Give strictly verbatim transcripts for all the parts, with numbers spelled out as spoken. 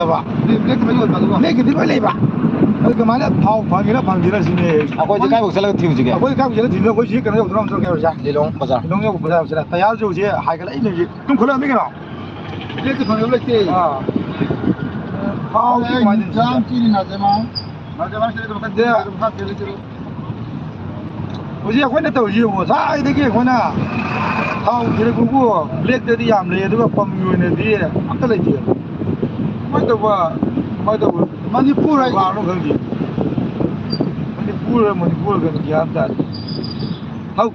ꯕ꯭ꯂꯦꯛꯇ ꯂꯣꯏ ꯌꯣꯟꯕ ꯑꯗꯨꯒ? ꯕ꯭ꯂꯦꯛꯀꯤꯗꯤ ꯂꯣꯏ ꯂꯩꯕ꯫ ꯑꯗꯨ ꯀꯃꯥꯏꯅ ꯊꯥꯎ ꯐꯪꯉꯤꯔꯥ ꯐꯪꯗ꯭ꯔꯤꯔꯥ ꯁꯤꯅꯦ꯫ ꯑꯩꯈꯣꯏꯁꯦ ꯀꯥꯏꯐꯥꯎ ꯆꯠꯂꯒ ꯊꯤꯔꯨꯁꯤꯒꯦ? ꯑꯩꯈꯣꯏ ꯀꯥꯏꯐꯥꯎ ꯆꯠꯂꯒ ꯊꯤꯔꯨꯁꯤꯒꯦ? ꯑꯩꯈꯣꯏ ꯁꯤ ꯀꯩꯅꯣ ꯌꯧꯗ꯭ꯔꯣ ꯑꯝꯇ ꯀꯩ ꯍꯥꯏꯔꯨꯁꯦ? ꯂꯤꯂꯣꯡ ꯕꯖꯥꯔ꯫ ꯂꯤꯂꯣꯡ ꯌꯧꯕ ꯕꯖꯥꯔ ꯌꯧꯁꯤꯔꯥ? ꯇꯌꯥꯔꯁꯨ ꯍꯧꯖꯤꯛ ꯍꯥꯏꯒꯠꯂꯛꯏꯅꯦ ꯍꯧꯖꯤꯛ꯫ ꯑꯗꯨꯝ ꯈꯨꯠꯂꯝꯃꯤ ꯀꯩꯅꯣ? ꯕ꯭ꯂꯦꯛꯇ ꯐꯪꯉꯤꯕ ꯂꯩꯇꯦ꯫ ꯑꯥ꯫ ꯊꯥꯎꯗꯤ ꯑꯩ ꯀꯃꯥꯏꯅ ꯇꯧꯔꯤꯅꯣ? ꯆꯥꯝ ꯆꯤꯅꯤ ꯅꯥꯖꯃꯥ꯫ ꯅꯥꯖꯃꯥ ꯁꯤꯗ ꯑꯗꯨꯝ ꯈꯟꯗꯦ꯫ ꯑꯗꯨꯝ ꯍꯥꯞꯇꯦ ꯂꯩꯇꯦ꯫ ꯍꯧꯖꯤꯛ ꯑꯩꯈꯣꯏꯅ ꯇꯧꯔꯤꯁꯤ ꯌꯦꯡꯉꯣ, ꯉꯁꯥꯏꯗꯒꯤ ꯑꯩꯈꯣꯏꯅ ꯊꯥꯎ ꯊꯤꯔꯛꯄꯕꯨ ꯕ꯭ꯂꯦꯛꯇꯗꯤ ꯌꯥꯝ ꯂꯩ, ꯑꯗꯨꯒ ꯄꯝꯒꯤ ꯑꯣꯏꯅꯗꯤ ꯑꯝꯇ ꯂꯩꯇꯦ꯫ ꯀꯃꯥꯏꯅ ꯇꯧꯕ, ꯀꯃꯥꯏꯅ ꯇꯧꯕ ꯃꯅꯤꯄꯨꯔ ꯍꯥꯏ ꯀꯥꯔꯅꯣ ꯈꯪꯗꯦ꯫ ꯃꯅꯤꯄꯨꯔ, ꯃꯅꯤꯄꯨꯔ ꯀꯩꯅꯣ ꯒ꯭ꯌꯥꯟ ꯇꯥꯗꯦ꯫ ꯍꯧ-,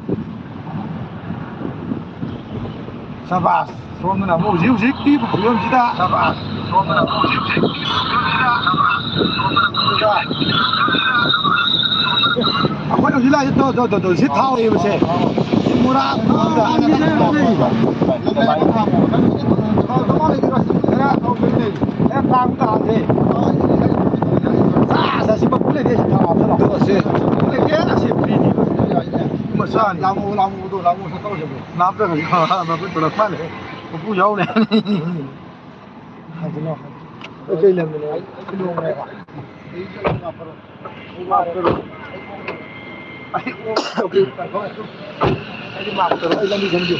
ꯁꯕꯥꯁ꯫ ꯁꯣꯝꯗꯅ ꯑꯃꯨꯛ ꯍꯧꯖꯤꯛ ꯍꯧꯖꯤꯛꯀꯤ ꯐꯤꯕꯝꯁꯤꯗ, ꯁꯕꯥꯁ꯫ ꯁꯣꯝꯗꯅ ꯑꯃꯨꯛ ꯍꯧꯖꯤꯛ ꯍꯧꯖꯤꯛꯀꯤ ꯐꯤꯕꯝꯁꯤꯗ, ꯁꯕꯥꯁ꯫ ꯁꯣꯝꯗꯅ ꯑꯃꯨꯛ ꯍꯧꯖꯤꯛ ꯍꯧꯖꯤꯛꯀꯤ ꯐꯤꯕꯝꯁꯤꯗ, ꯑꯩꯈꯣꯏꯅ ꯍꯧꯖꯤꯛ ꯂꯥꯛꯏꯁꯦ ꯇꯣ, ꯇꯣ, ꯇꯣ, ꯇꯣ, ꯁꯤ ꯊꯥꯎ ꯂꯩꯕꯁꯦ꯫ ꯁꯤ ꯃꯣꯔꯥ ꯊꯥꯎ ꯂꯩꯕꯁꯦ꯫ ꯈꯔ ꯊꯥꯎ ꯂꯩꯕꯁꯦ꯫ ꯈꯔ ꯇꯥꯡꯕ ꯇꯥꯁꯦ꯫ ꯆꯥ, ꯆꯥ, ꯁꯤ ꯃꯄꯨ ꯂꯩꯇꯦ, ꯁꯤ ꯊꯥꯎ ꯍꯥꯞꯆꯜꯂꯣ꯫ ꯁꯤ ꯃꯄꯨ ꯂꯩꯇꯦ, ꯑꯁꯤ ꯐ꯭ꯔꯤꯅꯤ꯫ ꯃꯆꯥꯅꯤ꯫ ꯂꯥꯡꯉꯨ, ꯂꯥꯡꯉꯨ, ꯂꯥꯡꯉꯨ, ꯁꯛꯀꯧꯁꯦ꯫ ꯂꯥꯞꯇ꯭ꯔꯒꯗꯤ ꯃꯄꯨ ꯊꯣꯛꯂꯛꯄ ꯃꯥꯜꯂꯦ꯫ ꯃꯄꯨ ꯌꯥꯎꯔꯦ꯫ ꯍꯥꯏꯖꯤꯜꯂꯣ꯫ ꯑꯩ ꯀꯩ ꯂꯝꯗꯅꯣ? ꯑꯩ ꯂꯣꯡꯅꯦꯕ꯫ ꯑꯩ ꯂꯝꯕꯤ ꯈꯪꯗꯦ꯫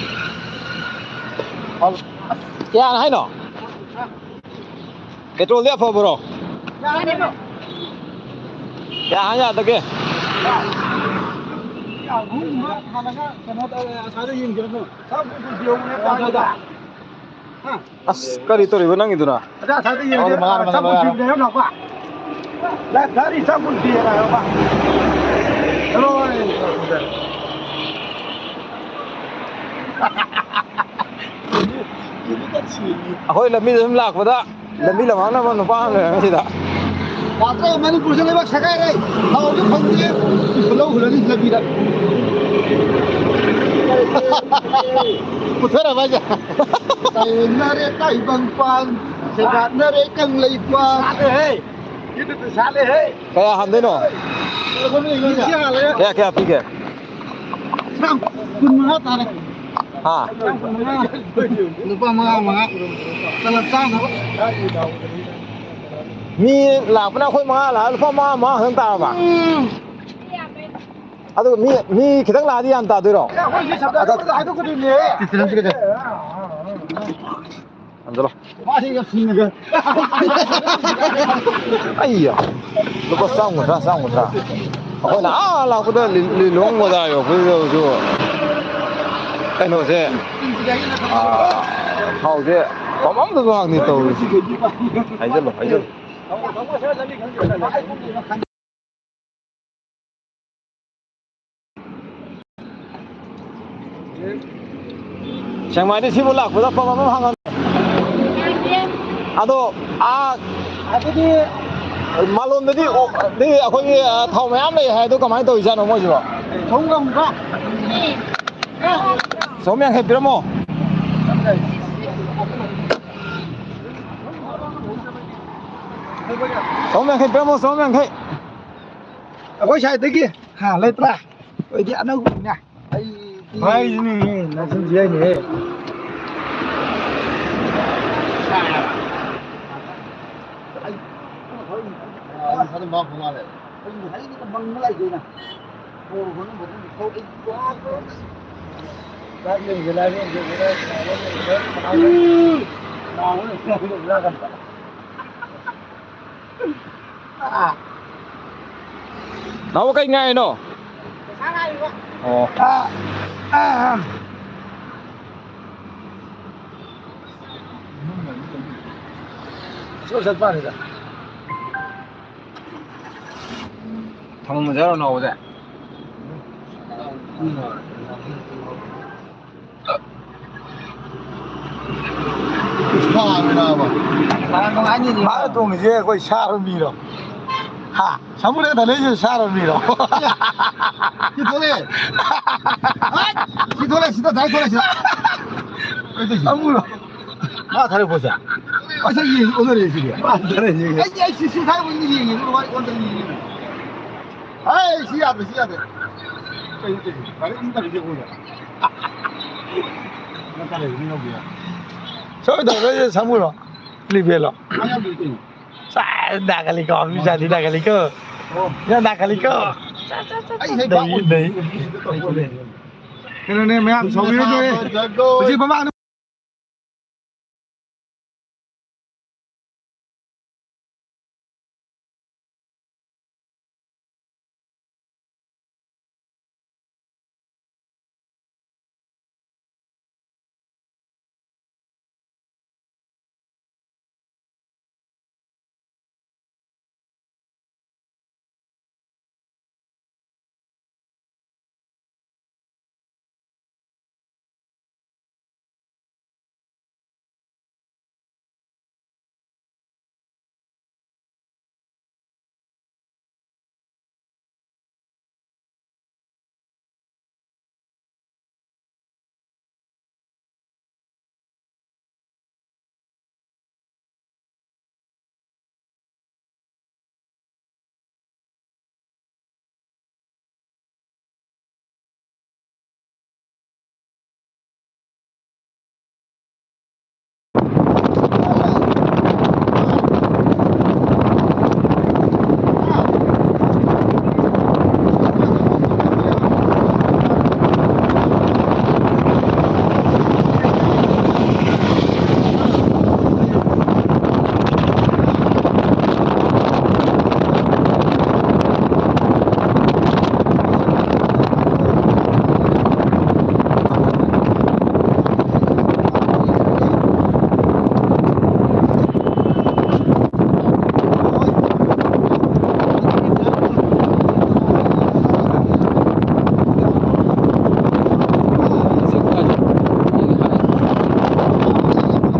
ꯀꯌꯥꯅ ꯍꯥꯏꯅꯣ? ꯄꯦꯇ꯭ꯔꯣꯜꯗꯤ ꯑꯐꯕꯔꯣ? ꯀꯌꯥ ꯍꯥꯟ ꯌꯥꯗꯒꯦ? ꯑꯍꯨꯝꯒꯨꯝꯕ ꯍꯥꯜꯂꯒ ꯀꯩꯅꯣ ꯇꯧꯔꯦ, ꯑꯁ꯭ꯋꯥꯏꯗ ꯌꯦꯡꯁꯤꯔꯕꯨ? ꯍꯥ? ꯑꯁ, ꯀꯔꯤ ꯇꯧꯔꯤꯕ ꯅꯪꯒꯤꯗꯨꯅ? ꯑꯗ ꯑꯁ꯭ꯋꯥꯏꯗ ꯌꯦꯡꯁꯦ꯫ ꯑꯣ, ꯃꯉꯥ, ꯃꯉꯥ, ꯆꯥꯝꯃ ꯃꯉꯥ꯫ ꯄꯤꯕꯅꯦ ꯍꯥꯏꯕ ꯂꯥꯛꯄ꯫ ꯒꯥꯔꯤ ꯆꯥꯝꯃ ꯄꯤꯌꯦ ꯍꯥꯏꯕ꯫ ꯍꯜꯂꯣ꯫ ꯑꯩꯈꯣꯏ ꯂꯝꯕꯤꯗ ꯁꯨꯝ ꯂꯥꯛꯄꯗ ꯂꯝꯕꯤ ꯂꯝꯍꯥꯡꯅꯕ ꯅꯨꯄꯥ ꯑꯃ ꯂꯩꯔꯝꯃꯦ ꯁꯤꯗ꯫ ꯂꯥꯛꯇ꯭ꯔꯦ, ꯃꯅꯤꯄꯨꯔꯁꯦ ꯂꯩꯕꯥꯛ ꯁꯦꯒꯥꯏꯔꯦ꯫ ꯊꯥꯎꯁꯨ ꯐꯪꯗꯦ꯫ ꯂꯧ ꯍꯨꯜꯂꯅꯤ ꯂꯝꯕꯤꯗ꯫ ꯄꯨꯊꯔꯕ ꯍꯥꯏꯁꯦ? ꯇꯥꯏꯅꯔꯦ ꯇꯥꯏꯕꯪꯄꯥꯟ, ꯁꯦꯒꯥꯠꯅꯔꯦ ꯀꯪꯂꯩꯄꯥꯟ꯫ ꯁꯥꯠꯂꯦꯍꯦ꯫ ꯌꯨꯇꯨꯕꯇ ꯁꯥꯠꯂꯦꯍꯦ꯫ ꯀꯌꯥ ꯍꯥꯟꯗꯣꯏꯅꯣ? ꯀꯌꯥ, ꯀꯌꯥ ꯄꯤꯒꯦ? ꯆꯥꯝ ꯀꯨꯟ ꯃꯉꯥ ꯇꯥꯔꯦ꯫ ꯍꯥ? ꯆꯥꯝ ꯀꯨꯟ ꯃꯉꯥ꯫ ꯂꯨꯄꯥ ꯃꯉꯥ, ꯃꯉꯥ꯫ ꯇꯂꯞ ꯆꯥꯅꯕ꯫ ꯃꯤ ꯂꯥꯛꯄꯅ ꯑꯩꯈꯣꯏ ꯃꯉꯥ ꯂꯥꯛꯑ ꯂꯨꯄꯥ ꯃꯉꯥ, ꯃꯉꯥ ꯈꯛꯇꯪ ꯇꯥꯔꯕ? ꯎꯝ꯫ ꯑꯗꯨꯒ ꯃꯤ, ꯃꯤ ꯈꯤꯇꯪ ꯂꯥꯛꯑꯗꯤ ꯌꯥꯝ ꯇꯥꯗꯣꯏꯔꯣ? ꯑꯩꯈꯣꯏ ꯁꯤ ꯁꯞꯖꯦꯛ ꯑꯃꯗ ꯍꯥꯏꯗꯣꯛꯀꯗꯣꯏꯅꯦ꯫ ꯊꯝꯖꯜꯂꯣ꯫ ꯃꯥꯗꯤ ꯌꯥꯝ ꯁꯤꯡꯉꯒ꯫ ꯑꯩꯌꯥ꯫ ꯂꯨꯄꯥ ꯆꯥꯝ ꯀꯨꯟꯊ꯭ꯔꯥ, ꯆꯥꯝ ꯀꯨꯟꯊ꯭ꯔꯥ꯫ ꯑꯩꯈꯣꯏꯅ ꯑꯥ ꯂꯥꯛꯄꯗ ꯂꯤ-, ꯂꯤꯂꯣꯡ ꯕꯖꯥꯔ ꯌꯧꯔꯛꯄꯗꯨꯗꯁꯨ ꯀꯩꯅꯣꯁꯦ, ꯑꯥ, ꯊꯥꯎꯁꯦ ꯄꯝ ꯑꯝꯗꯁꯨ ꯍꯥꯡꯗꯦ ꯇꯧꯔꯤꯁꯦ꯫ ꯍꯥꯏꯖꯜꯂꯣ, ꯍꯥꯏꯖꯜꯂꯣ꯫ ꯁꯦꯡꯃꯥꯏꯗ ꯁꯤꯕꯨ ꯂꯥꯛꯄꯗ ꯄꯝ ꯑꯃ ꯍꯥꯡꯉꯝꯃꯦ꯫ ꯑꯗꯣ ꯑꯥ, ꯑꯗꯨꯗꯤ ꯃꯥꯂꯣꯝꯗꯗꯤ ꯑꯣ-, ꯗꯤ ꯑꯩꯈꯣꯏꯒꯤ, ꯑ, ꯊꯥꯎ ꯃꯌꯥꯝ ꯂꯩ ꯍꯥꯏ, ꯑꯗꯨ ꯀꯃꯥꯏꯅ ꯇꯧꯔꯤꯖꯥꯠꯅꯣ ꯃꯣꯏꯁꯤꯕꯣ? ꯁꯣꯝ ꯉꯝꯕ꯭ꯔꯥ? ꯆꯍꯨꯝ ꯌꯥꯡꯈꯩ ꯄꯤꯔꯝꯃꯣ꯫ ꯆꯍꯨꯝ ꯌꯥꯡꯈꯩ ꯄꯤꯔꯝꯃꯣ, ꯆꯍꯨꯝ ꯌꯥꯡꯈꯩ꯫ ꯑꯩꯈꯣꯏ ꯁꯥꯏꯠꯇꯒꯤ꯫ ꯍꯥ, ꯂꯩꯇ꯭ꯔꯥ? ꯑꯩꯗꯤ ꯑꯅꯧꯕꯅꯤꯅ꯫ ꯑꯩꯗꯤ ꯍꯥꯏꯁꯤꯅꯤꯅꯦ, ꯅꯆꯤꯟ ꯊꯤ ꯍꯥꯏꯅꯤꯍꯦ꯫ ꯑꯩ ꯐꯖꯅ ꯃꯥ ꯐꯪꯉꯥꯂꯦ꯫ ꯑꯩ ꯉꯁꯥꯏꯗꯒꯤ ꯃꯪꯉ ꯂꯩꯗꯣꯏꯅ꯫ ꯍꯣ, ꯍꯣ, ꯍꯣ, ꯍꯣ, ꯍꯣ, ꯑꯩ ꯋꯥꯕ꯫ ꯂꯥꯏꯔꯦꯝꯕꯤ, ꯂꯥꯏꯔꯦꯝꯕꯤ, ꯂꯥꯏꯔꯦꯝꯕꯤ, ꯂꯥꯏꯔꯦꯝꯕꯤ꯫ ꯑꯥ꯫ ꯅꯥꯎꯕ ꯀꯩ ꯉꯥꯏꯔꯤꯅꯣ? ꯄꯩꯁꯥ ꯉꯥꯏꯔꯤꯕ꯫ ꯑꯣ꯫ ꯑꯥ, ꯑꯥ꯫ ꯁꯣ ꯆꯠꯄ ꯋꯥꯅꯤꯗ꯫ ꯊꯝꯃꯝꯃꯁꯦ ꯍꯥꯏꯔꯣ ꯅꯥꯎꯕꯁꯦ? ꯁꯥꯕꯅꯕ꯫ ꯃꯥꯅ ꯇꯣꯡꯉꯤꯁꯦ ꯑꯩꯈꯣꯏ ꯁꯥꯔ ꯃꯤꯔꯣ? ꯍꯥ? ꯁꯥꯃꯨꯅ ꯊꯥꯅꯩꯁꯦ ꯁꯥꯔ ꯃꯤꯔꯣ? ꯁꯤ ꯊꯣꯛꯂꯛꯑꯦ꯫ ꯁꯤ ꯊꯣꯛꯂꯛꯑꯦ, ꯁꯤꯗ ꯗꯥꯏꯔꯦꯛ ꯊꯣꯛꯂꯛꯑꯦ, ꯁꯤꯗ꯫ ꯀꯩ ꯇꯧꯔꯤꯁꯤ? ꯁꯥꯃꯨꯔꯣ? ꯃꯥ ꯊꯥꯔꯛꯄꯁꯦ? ꯑꯁ, ꯌꯦꯡ, ꯑꯣꯟꯅꯔꯦ ꯁꯤꯗꯤ꯫ ꯃꯥ ꯊꯥꯔꯛꯑꯦ, ꯌꯦꯡꯉꯦ꯫ ꯑꯩꯗꯤ, ꯑꯩ ꯁꯤ, ꯁꯤ ꯊꯥꯔꯛꯄ ꯌꯦꯡꯉꯦ, ꯌꯦꯡꯉꯦ, ꯃꯥ ꯑꯣꯟꯅꯔꯦ, ꯌꯦꯡꯉꯦ꯫ ꯑꯩ ꯁꯤ ꯌꯥꯗ꯭ꯔꯦ, ꯁꯤ ꯌꯥꯗ꯭ꯔꯦ꯫ ꯀꯩꯅꯣ ꯇꯧꯔꯤꯁꯦ? ꯗꯥꯏꯔꯦꯛ ꯑꯗꯨꯝ ꯇꯧꯔꯤꯁꯦ ꯑꯩꯉꯣꯟꯗ꯫ ꯅꯪ ꯀꯥꯏ ꯂꯩꯕ? ꯃꯤ ꯂꯧꯒꯦ? ꯁꯣꯏꯗꯧꯔꯦ, ꯁꯥꯃꯨꯔꯣ? ꯂꯤꯕꯦꯂꯣ? ꯃꯥ ꯌꯥꯝ ꯂꯨꯏ ꯀꯩꯅꯣ꯫ ꯁꯥ, ꯅꯥꯒꯂꯤꯀꯣ, ꯃꯤ ꯃꯆꯥꯗꯤ ꯅꯥꯒꯂꯤꯀꯣ꯫ ꯌꯥ, ꯅꯥꯒꯂꯤꯀꯣ꯫ ꯑꯩ ꯍꯦꯛ ꯅꯩ, ꯅꯩ꯫ ꯀꯩꯅꯣꯅꯦ, ꯃꯌꯥꯝ ꯁꯥꯎꯕꯤꯔꯣꯏꯗꯣꯏꯅꯦ꯫ ꯍꯧꯖꯤꯛ ꯃꯃꯥꯡꯗ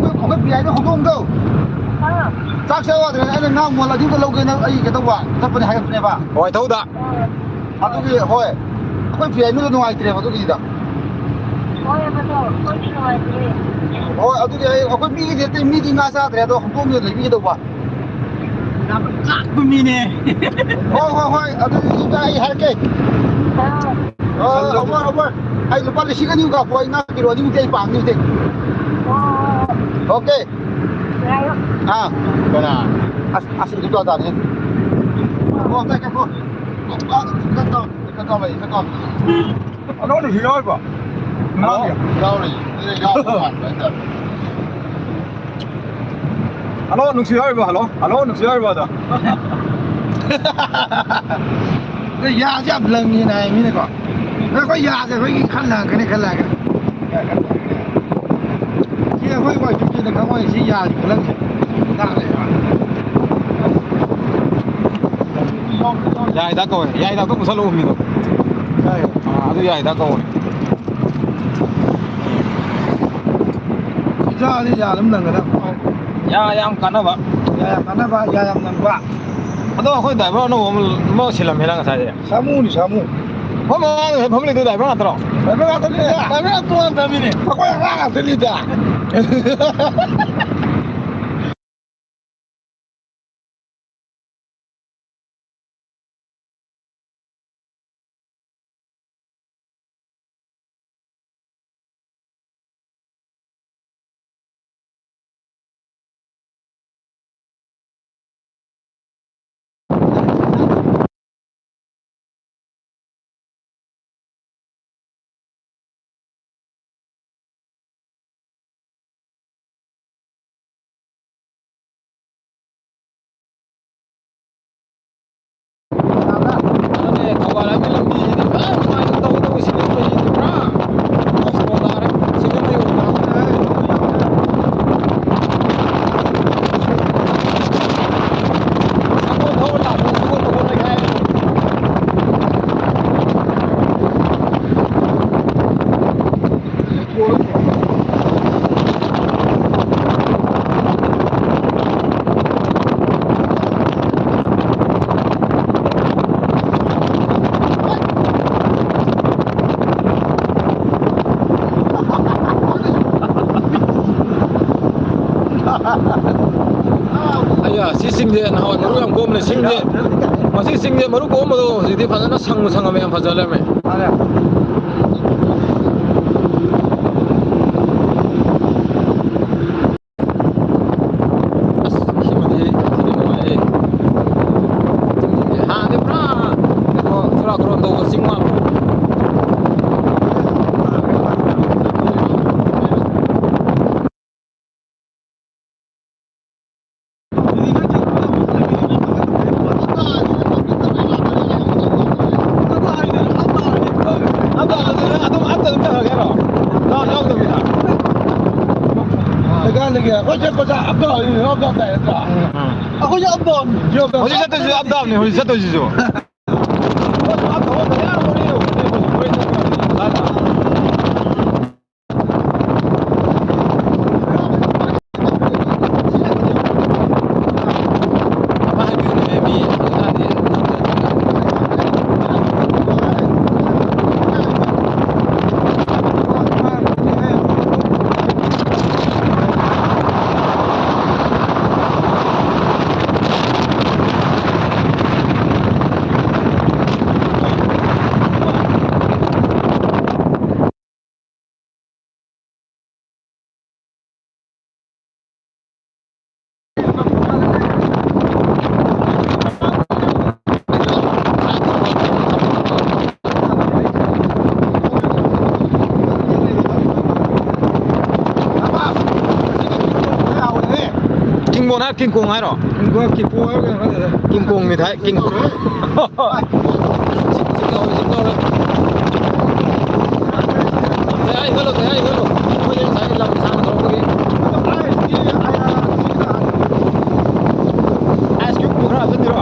ꯑꯩꯈꯣꯏ ꯄꯤ ꯑꯥꯏꯗꯣ ꯍꯧꯗꯣꯛꯑꯝꯗꯣ꯫ ꯑꯥ꯫ ꯆꯥꯛ ꯆꯥ ꯌꯥꯗ꯭ꯔꯦꯅ ꯑꯩꯅ ꯉꯥ ꯃꯣꯜ ꯑꯅꯤꯗ ꯂꯧꯒꯦꯅ ꯑꯩ ꯀꯩꯗꯧꯕ ꯆꯠꯄꯅꯦ ꯍꯥꯏꯒꯠꯄꯅꯦꯕ꯫ ꯍꯣꯏ, ꯊꯧꯗ꯫ ꯑꯥ꯫ ꯑꯗꯨꯒꯤ, ꯍꯣꯏ꯫ ꯑꯩꯈꯣꯏ ꯄꯤ ꯑꯥꯏ ꯅꯨꯡꯉꯥꯏꯇ꯭ꯔꯦꯕ ꯑꯗꯨꯒꯤꯗ꯫ ꯍꯣꯏ, ꯑꯗꯣ ꯑꯩꯈꯣꯏꯁꯨ ꯅꯨꯡꯉꯥꯏꯇ꯭ꯔꯦ꯫ ꯍꯣꯏ, ꯑꯗꯨꯒꯤ ꯑꯩ, ꯑꯩꯈꯣꯏ ꯃꯤꯒꯤꯗꯤ ꯑꯇꯩ ꯃꯤꯗꯤ ꯉꯥ ꯆꯥꯗ꯭ꯔꯦ, ꯑꯗꯣ ꯍꯧꯗꯣꯛꯑꯝꯗꯣ ꯂꯩꯕꯤꯒꯗꯧꯕ꯫ ꯌꯥꯝ ꯂꯥꯛꯄ ꯃꯤꯅꯦ꯫ ꯍꯣꯏ, ꯍꯣꯏ, ꯍꯣꯏ꯫ ꯑꯗꯨꯗꯤ ꯏꯇꯥ ꯑꯩ ꯍꯥꯏꯔꯛꯀꯦ꯫ ꯑꯥ꯫ ꯑꯥ, ꯑꯃꯔ, ꯑꯃꯔ꯫ ꯑꯩ ꯂꯨꯄꯥ ꯂꯤꯁꯤꯡ ꯑꯅꯤꯃꯨꯛ ꯀꯥꯞꯄꯣ꯫ ꯑꯩ ꯉꯥ ꯀꯤꯂꯣ ꯑꯅꯤꯃꯨꯛꯇꯤ ꯑꯩ ꯄꯥꯝꯅꯤ ꯍꯧꯖꯤꯛ꯫ ꯍꯣꯏ, ꯍꯣꯏ, ꯍꯣꯏ꯫ ꯑꯣꯀꯦ꯫ ꯉꯥꯏꯌꯣ꯫ ꯑꯥ꯫ ꯀꯅꯥ? ꯑꯁ, ꯑꯁ, ꯑꯗꯨ ꯇꯥ ꯇꯥꯔꯦ꯫ ꯑꯣ, ꯑꯝꯇ ꯀꯛꯈꯣ꯫ ꯑ, ꯀꯛ ꯇꯧ, ꯀꯛ ꯇꯧ ꯂꯩ, ꯀꯛ ꯇꯧ꯫ ꯑꯅꯧꯕꯁꯨ ꯌꯥꯎꯔꯤꯕꯣ? ꯍꯜꯂꯣ? ꯃꯥꯒꯤ? ꯌꯥꯎꯔꯤ꯫ ꯑꯗꯨꯗ ꯌꯥꯎꯕ ꯃꯥꯟꯕ ꯍꯥꯏꯇꯥꯔꯦ꯫ ꯍꯜꯂꯣ, ꯅꯨꯡꯁꯤ ꯌꯥꯎꯔꯤꯕꯣ? ꯍꯜꯂꯣ? ꯍꯜꯂꯣ, ꯅꯨꯡꯁꯤ ꯌꯥꯎꯔꯤꯕꯣ ꯑꯗꯣ? ꯑꯩꯈꯣꯏ ꯌꯥꯁꯦ ꯌꯥꯝ ꯂꯪꯉꯦꯅ ꯍꯥꯏ ꯃꯤꯅꯀꯣ꯫ ꯑꯗꯣ ꯑꯩꯈꯣꯏ ꯌꯥꯁꯦ ꯑꯩꯈꯣꯏꯒꯤ ꯈꯔ ꯂꯪꯉꯛꯀꯅꯤ, ꯈꯔ ꯂꯪꯉꯛꯀꯅꯤ꯫ ꯁꯤ ꯑꯩꯈꯣꯏ ꯋꯥꯏ ꯇꯨ ꯀꯦꯗ ꯈꯪꯉꯣꯏ, ꯁꯤ ꯌꯥꯔꯤ ꯈꯨꯂꯪꯁꯦ꯫ ꯇꯥꯔꯦꯕ꯫ ꯌꯥꯏꯗ ꯀꯧꯋꯦ, ꯌꯥꯏꯗ ꯑꯗꯨꯝ ꯃꯨꯁꯜꯂꯛꯑꯣ ꯃꯤꯗꯣ꯫ ꯌꯥꯏ꯫ ꯑꯥ, ꯑꯗꯨ ꯌꯥꯏꯗ ꯀꯧꯋꯦ꯫ ꯏꯆꯥꯗꯤ ꯌꯥ ꯑꯗꯨꯝ ꯅꯪꯒꯗꯕ꯫ ꯌꯥ ꯌꯥꯝ ꯀꯥꯟꯅꯕ꯫ ꯌꯥ ꯌꯥꯝ ꯀꯥꯟꯅꯕ, ꯌꯥ ꯌꯥꯝ ꯅꯪꯕ꯫ ꯑꯗꯣ ꯑꯩꯈꯣꯏ ꯗ꯭ꯔꯥꯏꯚꯔ ꯑꯅꯧꯕ ꯑꯃ, ꯑꯃ ꯁꯤꯜꯂꯝꯃꯦ ꯅꯪ ꯉꯁꯥꯏꯗꯤ꯫ ꯁꯥꯃꯨꯅꯤ, ꯁꯥꯃꯨ꯫ ꯑꯩꯈꯣꯏ ꯃꯃꯥꯡꯗ ꯐꯝꯂꯤꯗꯨ ꯗ꯭ꯔꯥꯏꯚꯔ ꯉꯥꯛꯇꯔꯣ? ꯗ꯭ꯔꯥꯏꯚꯔ ꯉꯥꯛꯇꯅꯤꯗ꯫ ꯗ꯭ꯔꯥꯏꯚꯔ ꯉꯥꯛꯇ ꯉꯥꯛꯇꯅꯤꯅꯦ꯫ ꯑꯩꯈꯣꯏ ꯑꯉꯥꯡ ꯉꯥꯛꯇꯅꯤꯗ꯫ ꯑꯗꯨꯅꯦ, ꯊꯧꯕꯥꯜ ꯍꯥꯏꯕꯒꯤ ꯂꯝꯕꯤꯁꯤꯗꯤ ꯐꯖꯅ ꯅꯨꯡꯉꯥꯏꯅ ꯇꯧꯒꯗꯧꯕ ꯁꯤꯗꯤ ꯑꯩꯈꯣꯏꯒꯤꯗꯤ ꯄꯨꯔꯥ ꯃꯣꯁꯀꯣ ꯇꯥꯔꯦ꯫ ꯁꯤꯗꯤ ꯃꯩ ꯑꯣꯏꯅ ꯂꯥꯛꯄꯅꯦ꯫ ꯁꯒꯣꯜ ꯊꯧꯕ ꯂꯥꯛꯄꯗ ꯁꯒꯣꯜ ꯃꯈꯣꯡ ꯂꯩꯈꯥꯏ꯫ ꯑꯌꯥ, ꯁꯤ ꯆꯤꯡꯁꯦ ꯅꯍꯥꯟꯋꯥꯏ ꯃꯔꯨ ꯌꯥꯝ ꯀꯣꯝꯕꯅꯦ꯫ ꯆꯤꯡꯁꯦ, ꯃꯁꯤ ꯆꯤꯡꯁꯦ ꯃꯔꯨ ꯀꯣꯝꯕꯗꯣ ꯍꯧꯖꯤꯛꯇꯤ ꯐꯖꯅ ꯁꯪꯕꯨ ꯁꯪꯉꯝꯃꯦ, ꯌꯥꯝ ꯐꯖ ꯂꯩꯔꯝꯃꯦ꯫ ꯑꯁ, ꯁꯤꯃꯗꯤ ꯑꯩꯈꯣꯏ ꯆꯠꯄꯁꯦ ꯑꯞ ꯗꯥꯎꯟ, ꯑꯞ ꯗꯥꯎꯟ ꯇꯥꯏ ꯅꯠꯇ꯭ꯔꯥ? ꯎꯝ꯫ ꯑꯩꯈꯣꯏꯁꯨ ꯑꯞ ꯗꯥꯎꯟ꯫ ꯍꯧꯖꯤꯛ ꯆꯠꯇꯣꯏꯁꯤ ꯑꯞ ꯗꯥꯎꯟꯅꯤ, ꯍꯧꯖꯤꯛ ꯆꯠꯇꯣꯏꯁꯤꯁꯨ꯫ ꯑꯩꯈꯣꯏꯁꯨ ꯑꯞ ꯗꯥꯎꯟ ꯇꯥꯏ꯫ ꯀꯤꯡꯕꯣꯟ ꯍꯥꯏꯔꯣ, ꯀꯤꯡꯀꯣꯡ ꯍꯥꯏꯔꯣ? ꯀꯤꯡꯀꯣꯡ, ꯀꯤꯡꯀꯣꯡ ꯍꯥꯏꯕ꯭ꯔꯥ ꯀꯩꯅꯣ ꯈꯪꯗꯦꯗ꯫ ꯀꯤꯡꯀꯣꯡ ꯃꯤꯊꯥꯏ, ꯀꯤꯡ-, ꯇꯌꯥꯔ ꯏꯟꯈꯠꯂꯣ, ꯇꯌꯥꯔ ꯏꯟꯈꯠꯂꯣ꯫ ꯑꯩꯈꯣꯏꯗꯤ ꯉꯁꯥꯏ ꯂꯝ ꯁꯥꯡꯅ ꯊꯧꯔꯛꯄꯒꯤ꯫ ꯑꯥꯏꯁ ꯀ꯭ꯌꯨꯕ ꯈꯔ ꯍꯥꯞꯆꯤꯟꯕꯤꯔꯣ꯫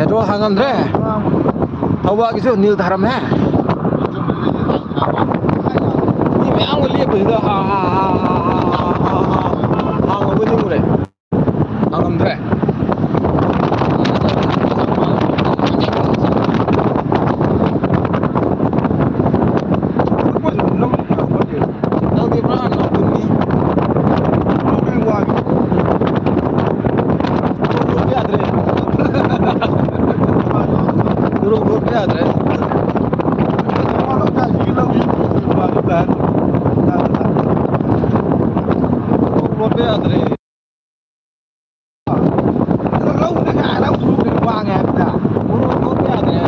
ꯄꯦꯇ꯭ꯔꯣꯜ ꯍꯥꯡꯉꯝꯗ꯭ꯔꯦ꯫ ꯊꯧꯕꯥꯜꯒꯤꯁꯨ ꯅꯤꯜ ꯊꯥꯔꯝꯃꯦ꯫ ꯃꯤ ꯃꯌꯥꯝꯒ ꯂꯦꯞꯄꯁꯤꯗ ꯍꯥ, ꯍꯥ, ꯍꯥ, ꯍꯥꯡꯉꯕꯣꯏ ꯅꯤꯡꯉꯨꯔꯦ꯫ ꯍꯥꯡꯉꯝꯗ꯭ꯔꯦ꯫ ꯅꯪꯗꯤ ꯄꯨꯔꯥ ꯅꯥꯎꯇꯨꯅꯤ꯫ ꯂꯣꯛ ꯌꯥꯗ꯭ꯔꯦ꯫ ꯂꯣꯛ ꯂꯣꯠꯄ ꯌꯥꯗ꯭ꯔꯦ꯫ ꯂꯣꯛ ꯂꯣꯠꯄ ꯌꯥꯗ꯭ꯔꯦ꯫ ꯂꯧꯗ ꯀꯥꯏ ꯂꯧ ꯁꯨꯗ꯭ꯔꯦ ꯋꯥꯡꯉꯦ ꯍꯥꯏꯕꯗ꯫ ꯂꯣꯛ ꯂꯣꯠꯄ ꯌꯥꯗ꯭ꯔꯦ꯫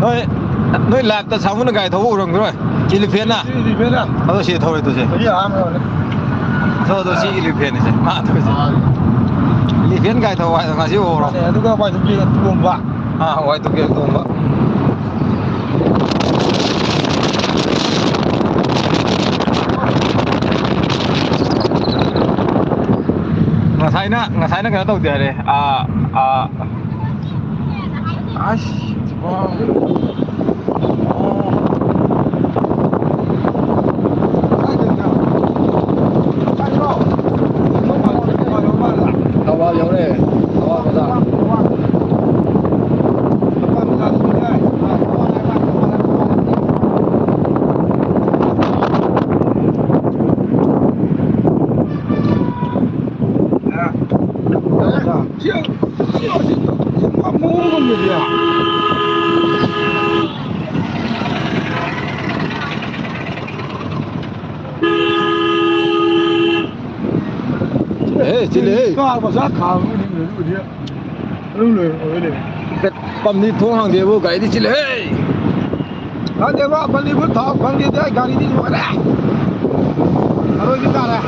ꯅꯣꯏ, ꯅꯣꯏ ꯂꯥꯏꯞꯇ ꯁꯥꯃꯨꯅ ꯒꯥꯔꯤ ꯊꯧꯕ ꯎꯔꯝꯈꯤꯔꯣꯏ? ꯏꯂꯤꯐꯦꯟꯅ꯫ ꯁꯤ ꯏꯂꯤꯐꯦꯟꯅ꯫ ꯑꯗꯣ ꯁꯤ ꯊꯧꯔꯦ ꯇꯨꯁꯦ꯫ ꯆꯍꯤ ꯑꯍꯥꯟꯕ ꯑꯣꯏꯔꯦ꯫ ꯑꯗꯣ, ꯑꯗꯣ ꯁꯤ ꯏꯂꯤꯐꯦꯟꯅꯤꯁꯦ꯫ ꯃꯥ ꯊꯧꯔꯤꯁꯦ꯫ ꯑꯥ꯫ ꯏꯂꯤꯐꯦꯟ ꯒꯥꯔꯤ ꯊꯧꯕ ꯍꯥꯏꯗꯣ ꯉꯁꯤ ꯎꯍꯧꯔꯣ꯫ ꯃꯥꯅꯦ, ꯑꯗꯨꯒ ꯋꯥꯏ ꯇꯨ ꯀꯦ ꯇꯣꯡꯕ꯫ ꯑꯥ, ꯋꯥꯏ ꯇꯨ ꯀꯦ ꯇꯣꯡꯕ꯫ ꯉꯁꯥꯏꯅ, ꯉꯁꯥꯏꯅ ꯀꯩꯅꯣ ꯇꯧꯗꯦ ꯍꯥꯏꯔꯦ꯫ ꯑꯥ, ꯑꯥ, ꯑꯁ, ꯋꯥ꯫ ꯊꯧꯕꯥꯜ ꯌꯧꯔꯦ꯫ ꯊꯧꯕꯥꯜ ꯕꯖꯥꯔ꯫ ꯆꯤꯜꯂꯦꯍꯦ, ꯆꯤꯜꯂꯦꯍꯦ꯫ ꯀꯥꯔ ꯃꯆꯥ ꯈꯥꯝꯃꯒ ꯍꯤꯡꯕꯗꯨꯕꯨꯗꯤ ꯑꯗꯨꯝ ꯂꯣꯏꯔꯝꯃꯣꯏꯅꯦ꯫ ꯄꯝꯗꯤ ꯊꯣꯡ ꯍꯥꯡꯗꯦꯕꯨ, ꯒꯥꯔꯤꯗꯤ ꯆꯤꯜꯂꯦꯍꯦ꯫ ꯈꯪꯗꯦꯕꯣ, ꯕꯂꯤꯕꯨ ꯊꯥꯎ ꯐꯪꯈꯤꯗꯦ, ꯒꯥꯔꯤꯗꯤ ꯂꯣꯏꯔꯦ꯫ ꯑꯔꯣꯏꯕꯤ ꯇꯥꯔꯦ꯫